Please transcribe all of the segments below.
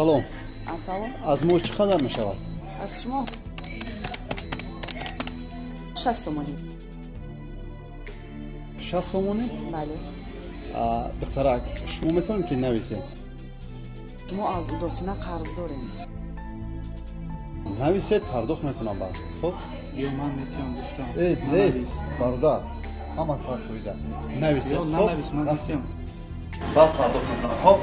Салом. Салом. Аз мо чӣ қадар мешавад? Аз шумо 60 сомонӣ. 60 сомонӣ? Бале. Духтарак, шумо метавонед ки нависед? Шумо аз Удофина қарз дорем. Нависед, пардохт мекунам баъд. Хуб? Ё ман метиҳам, гуфтам. Э, не, бародар, ҳама 100%. Нависед. Ё нанавис, ман гуфтам. Баъд пардохт мекунам. Хуб?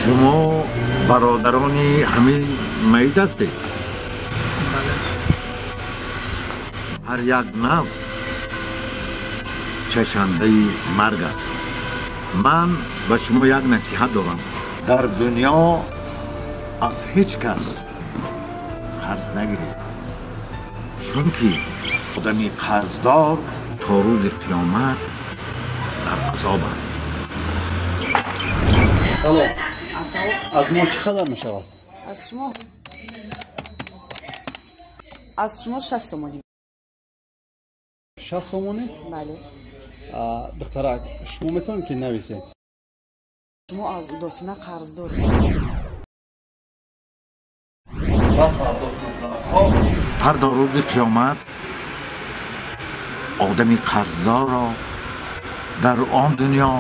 Шумо бародарони ҳамин маид ҳастед? Бале. Ҳар як нафс чашандаи марг аст. Ман ба шумо як насиҳат дорам. Дар дунё аз ҳеҷ кас қарз нагиред, чунки одами қарздор то рӯзи қиёмат дар азоб аст. Салом. Салом. Аз мо чӣ қадар мешавад? Аз шумо 60 сомонӣ. 60 сомонӣ? Бале. Духтарак, шумо метавонед ки нависед? Шумо аз Удофина қарз доред. Баъд пардохт мекунам. Хуб? Фардо рӯзи қиёмат одами қарздорро дар он дунё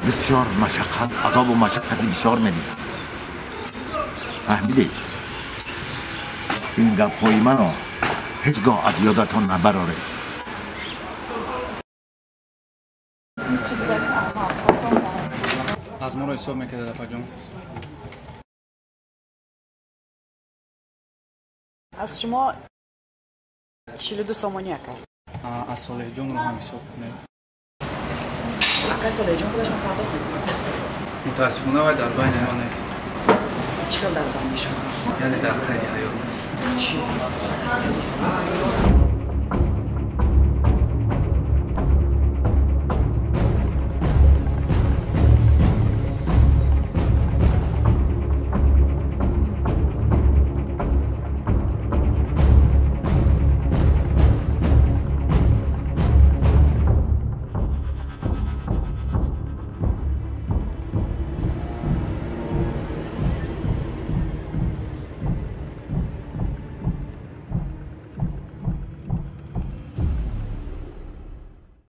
бисёр машаққат, азобу машаққати бисёр медиҳад. Фаҳмидед? Ин гапҳои маро ҳеҷ гоҳ аз ёдатон набароред. Аз моро ҳисоб мекардед, апаҷон? Аз шумо 42 сомонӣ, ака. Аз Солеҳҷонро ҳам ҳисоб кунед. Ака, Солеҳҷон худашон пардохт мекунад. Мутаассифона, вай дар байни мо нест. Чӣ хел дар байни шумо нест? Яъне дар қайди ҳаёт нест. Чӣ?